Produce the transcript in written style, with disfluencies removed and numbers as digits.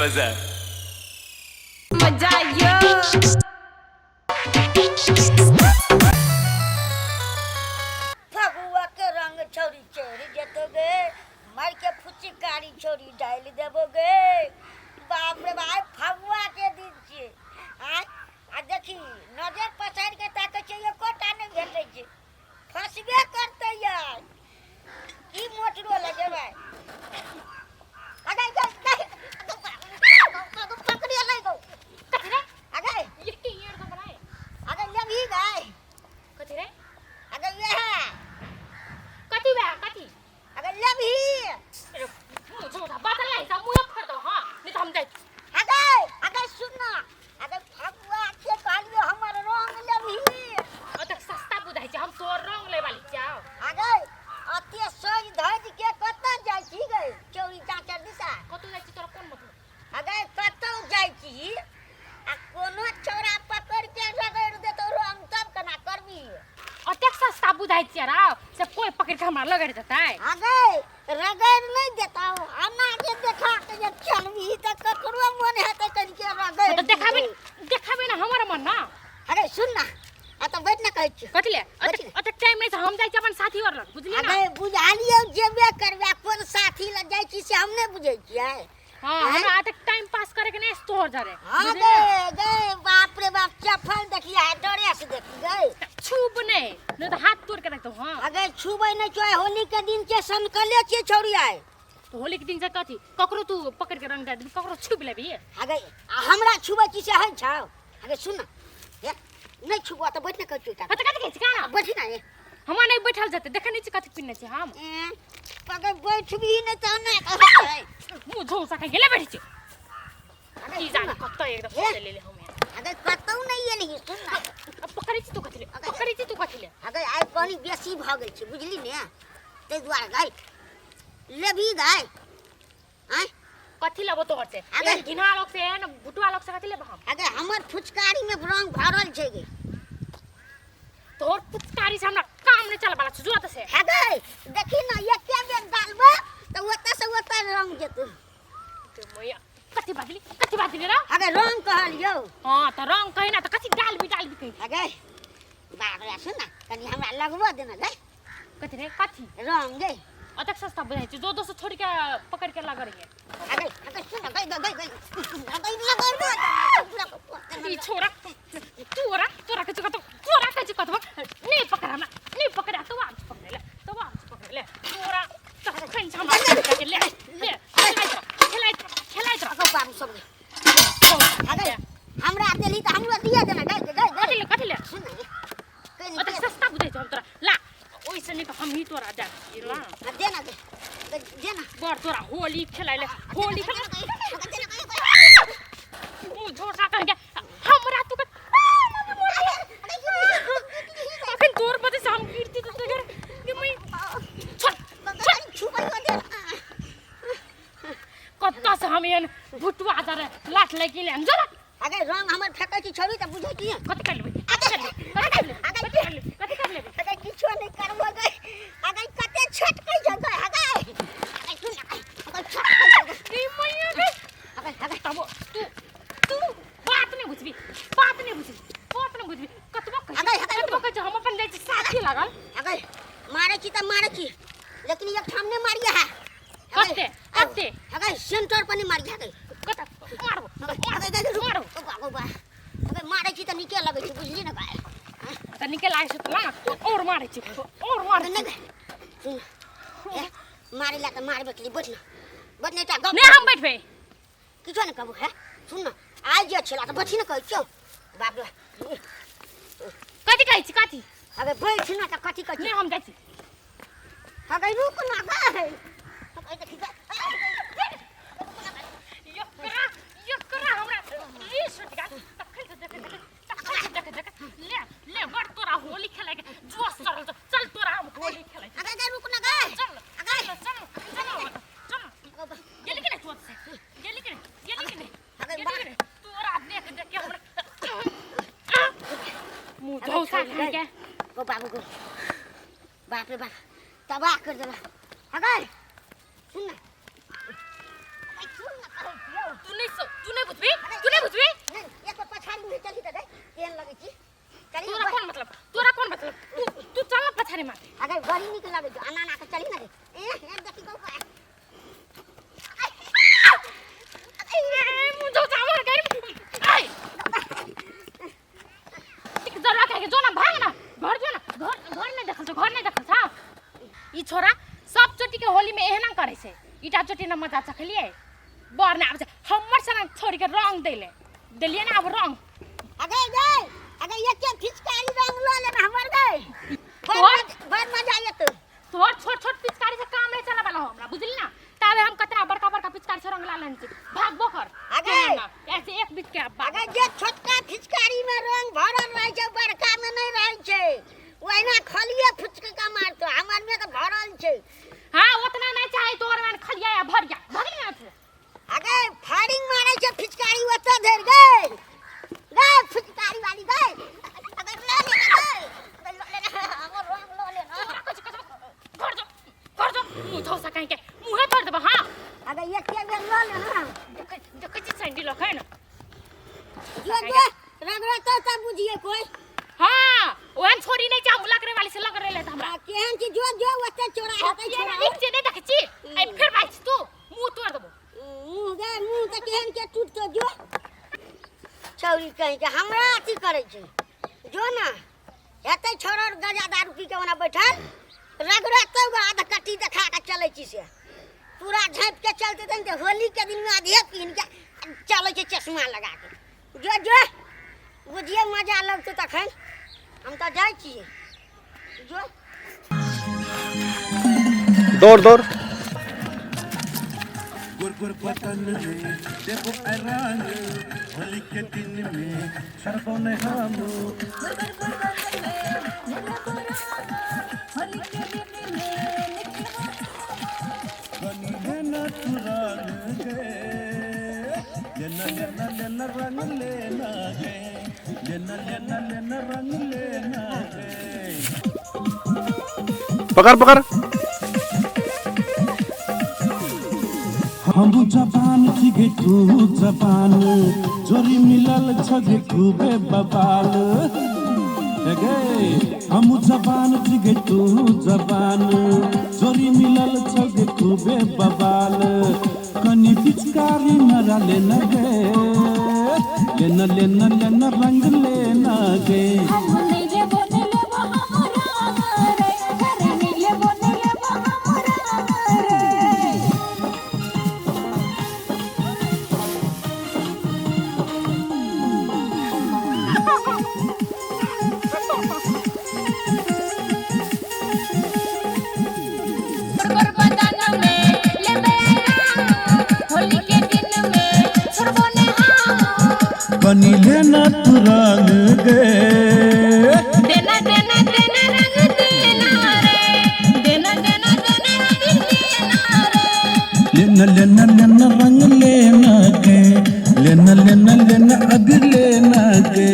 मजा। मजा आयो। फगुआ के रंग छौरी चढ़ जेतो गे, मार के फुचकारी छौरी डालि देबो गे। बाप रे भाई, फगुआ के दिन छियै। आय आ देखी, नजर पसारि के ताकै छियै, एकोटा नहि भेटै छै। फसबे करतै यार। की मोटरो लगेबै? अगे गे गे, पकड़िए लै गो। कथी रे? अगे। ये की ये तो बनाए? अगे लेबही गै? कथी रे? अगे ये कथी बे, कथी? अगे लेबही? अरे मुंह झूठा बात नहीं सा, मुंह फड़ दो। हां, नहीं तो हम जाए। अगे, अगे सुन ना, अगे फगुआ के कहलियो, हमर रंग लेबही? अतक सस्ता बुझाइ छै, हम तोर रंग ले वाली चाव। अगे अते सज धज के कतऽ जाइ छी गै चौरी चाचर दिशा? कतौ जाइ छी, तोरा कोन मतलब? अगे कतौ जाइ छी आ कोनो छौड़ा पकड़ के रगड़ि देतौ रंग, तब केना करबी? अतेक सस्ता बुझाइ छियै राव से कोई पकड़ के हमरा लगड़ देतै? अगे रगड़ि नहि देतौ, अना जे देखा के जे चलबी तऽ ककरो मन हेतै कनिके रगड़ि। तो देखाबे, देखाबे ना हमर मन ना। अरे सुन ना, आ तऽ बैठ ना, कहै छियौ। कथी ले? बैठ ने। अतेक टाइम नहीं छै, हम जाइ छी अपन साथी और लग, बुझलियै ना? अगे बुझालियौ, जेबे करबै, कोन साथी लग जाइ छी से हम नहि बुझै छियै। हां। आँय? हमरा अतेक टाइम पास करे के नहीं तोहर जरे। हाँ। बुझलियै ना? गे गे, बाप रे बाप, चप्पल देखिए, ड्रेस देखी गए। छूब नहीं, नहीं तो हाथ तोड़ के रख दो। हां। अगर छुबै नहि छौ, होली के दिन के सनकले छियै छौड़ी आइ। तो होली के दिन से कथी, ककरो तू पकड़ के रंग दे देबी, ककरो छुप लेबी? अगर आ हमरा छुबै छी से हइ छौ? अगर सुन ना, हे, नहि छुबो तऽ बैठ ने, कहै छियौ। हाँ, तऽ कथी कहै छी का? बैठ ना ये। हमरा नहीं बैठल जेतै, देखे नहीं छी कथी पिन्ने छी हम? ए, अगर बैठबी नहि तऽ नहि कहै। मुँह झोंसा के गेले बैठे छी। अगर की सुन जाने ना, कतऽ एकदम हे? से ले ले हम। अगर कतौ नहि एलही, सुन ना। अब पकड़ै छी तू कथी ले? पकड़ै छी तू कथी ले? अगर आइ पानी बेसी भऽ गेल छै, बुझली ने, ताहि दुआरे गाय लेबही गाय आँय? कथी लेबो तोहर से? अगर- एहन घिना लोग से, एहन भुटुआ लोग से कथी लेबो हम? अगर हमर फुचकारी में रंग भरल छै गे। तोहर पुचकारी से हमरा काम नहीं चल वाला छौ, जो से। अगर देखी ना, एके बेर डालबो तऽ ओतऽ से ओतऽ रंग जेतौ। ते मैया, कथी बाजली, कथी बाजली रे? अगर रंग कहलियौ। हाँ, तऽ रंग कही ना, तऽ कथी डालबी डालबी कही? अगर बाप रे, सुन ना, कनि हमरा लगबो देना गे। कथी रे, कथी? रंग गे। अतक सस्ता बुझाइ छै, जो दोस्त छोड़ के पकड़ के लग रही है। अगर अगर सुन ना, गई गई गई गई लगबो। ई छोरा, तोरा तोरा के चुका, तोरा के चुका, नहीं पकड़ हमरा, नहीं पकड़ा तो आज पकड़ ले, तो आज पकड़ ले तोरा। तखन हमरा के ले ले, खेलाइत रह, खेलाइत रह, खेलाइत रह। अगो बाबू सब गे, अगर हमरा देली तऽ हमरो दिया देना गई गई कथी गई। ले, कथी ले? सुन ना, कनि अतक सस्ता बुझाइ छौ हम तोरा? ला, ओइसे नहीं हम ही तोरा जा ला। आ, देना गे, देना। बड़ तोरा होली खेलाइ ले, होली खेला। मुँह झोसा कह के हमरा तू अखन तोर बजे से हम गिरती तो तेरे के मैं छोड़। कत्ता से हम एहन भुटुआ दरे लाठ लगी ले जरा। अगर रंग हमर फेकै छी छोड़ी तऽ बुझै छी। कथी कर लेबै, कथी कर लेबै, कथी कर लेबै, कथी कर लेबै, कथी कर लेबै? अगर किछो नहि करबो गे। अगर कते छटकै छै गे। अगर अगर सुन, अगर छटकै छै गे। ई मैया गे। अगर अगर तब तू तू बात नहीं बुझबी, बात नहीं बुझबी, बात नहीं बुझबी। कतबो कहै अगर- अगर- कतबो कहै छै, हम अपन जाइ छी साथी लागल। अगर मारै छी तऽ मारै छी, लेकिन एक ठाम नहि मारिए है। कते कते? अगर सेंटर पर नहि मारिए गे। कत मारबो? अगर मारबो। ओ बा, ओ बा, अगर मारै छी तऽ नीके लगै छै, बुझली ने गाय? तऽ निकल आइ छै तऽ ला ना, और मारै छी, और मारै नहि छी। गे, सुन ए, मारै ला तऽ मारबे केली। बैठ ना, बैठ ना, एकटा गप। नहि, हम बैठबै। किछो नहि कहबो है। सुन ना, आइ जे छला तऽ बैठी ने, कहै छियौ। बाप रे। कथी कहै छी, कथी? अगर बैठ ना तऽ कथी कहै नहि, छी? हम जाइ छी। अगर रुक ना गै, अगर देखी गै। एकरा एकरा हमरा ई सुट गेल तखन से देखे देखे, तखन से देखे देखे। ले ले, बड़ तोरा होली खेलाय के जोश चढ़ल छौ। चल, तोरा हम होली खेलाय छी। अगर गै, रुक ना गै। चल। अगर चल चल चल चल। गेली कि नहि चोट से? गेली कि नहि? गेली कि नहि? अगर गेली बा- कि नहि? तोरा देख देख के हमरा मुँह धौसा खाइ के। गो बाबू गो, बाप रे बाप, तबाह कर देला। अगर सुन ना, अगर सुन ना, कहै छियौ। तू नहीं तू नहीं बुझबी, तू नहीं बुझबी। नहीं एक बार पछाड़ी मुहे चली त दे केहन लगै छी चली। तोरा कोन मतलब, तोरा कोन मतलब? तू तू चल ना पछाड़ी माथे। अगर बड़ी नीक लगै छौ आना आना के चली ना रे। ए ए देखी गौ का। ए मुंह जो जावर गई आई ठीक जरा कह के जो ना भाग ना घर, जो ना घर, घर नहीं देखल छौ, घर नहीं देखल छौ। ई छोरा सब चोटी के होली में एहना करे छै। ईटा चोटी न मजा चखलिए बर ना आबै छै हमर सना छोड़ी के रंग देले देलिए ना। अब रंग अगे गई अगे ये के फिचकारी रंग ल लेना हमर गई। तोहर बड़ मजा आयत। तोहर छोट छोट पिचकारी से काम नहीं चला वाला हो हमरा, बुझली ना? ताबे हम कतना बड़का बड़का पिचकारी से रंग ला लेने छी। भागबो कर अगे। ना, ऐसे एक बीत के अब अगे जे छोटका फिचकारी में रंग भरल रहै छै बड़का में नहीं रहै छै, ओहिना खलिए फुचका मारतो, हमर में तऽ भरल छै। हाँ उतना नहीं चाहे तोहर में खलिया या भरिया भगली ना तू। अगे फायरिंग मारै छै फिचकारी ओतऽ धरि गई गई फुचकारी वाली गई। अगर ल ले गई, अगर ल ले हमर रंग ल ले ना। तोरा कुछ कुछ घर जो, घर जो मुंह धो सकै के मुंहे तोड़ देबो। हाँ अगे एक बेर ल ले ना। देख देख छी सैंडल लखै ना। जो जो रगड़तो तब बुझिए कोई। हाँ ओहन छोरी नहीं चाहू लगरे वाली से लगरे ले त हमरा। आ केहन छी जो जो ओतऽ चोरा हेतै केना छोरा। नीक छै नहीं देखै छी ऐ फिर भाई तू मुंह तोड़ देबो। मुँह गे मुँह तऽ केहन के टूटतो जो छौरी कहीं के हमरा अथी करै छै। जो ना हेतै छोरा गजा दारू पी के ओना बैठल रगड़तो आधा कट्टी देखा के चलै छी से पूरा झाँपि के चलते तहन तऽ होली के दिन में आधे पीन के चलै छै चश्मा लगा के। जो जो बुझिए मजा लगतै तखन हम तऽ जाइ छियै। जो दौड़ दौड़। गुर गुर बदन में देखो रंग होली के दिन में सरबो ने हम। कनी लेना तू रंग गे, लेना लेना लेना रंग लेना गे, लेना लेना लेना रंग लेना गे। पकड़ पकड़। हम जबान छी गे तू जबान, जोरी मिलल छ गे खूबे बबाल गे। हम जबान छी गे तू जबान, जोरी मिलल छ गे खूबे बबाल। कनी पिचकारी मरा लेना गे, लेना लेना लेना रंग लेना गे। कनी लेना तू रंग गे, देना देना देना रंग देना रे, देना देना देना रंग देना रे, लेना लेना लेना रंग लेना गे, लेना लेना लेना अग लेना गे।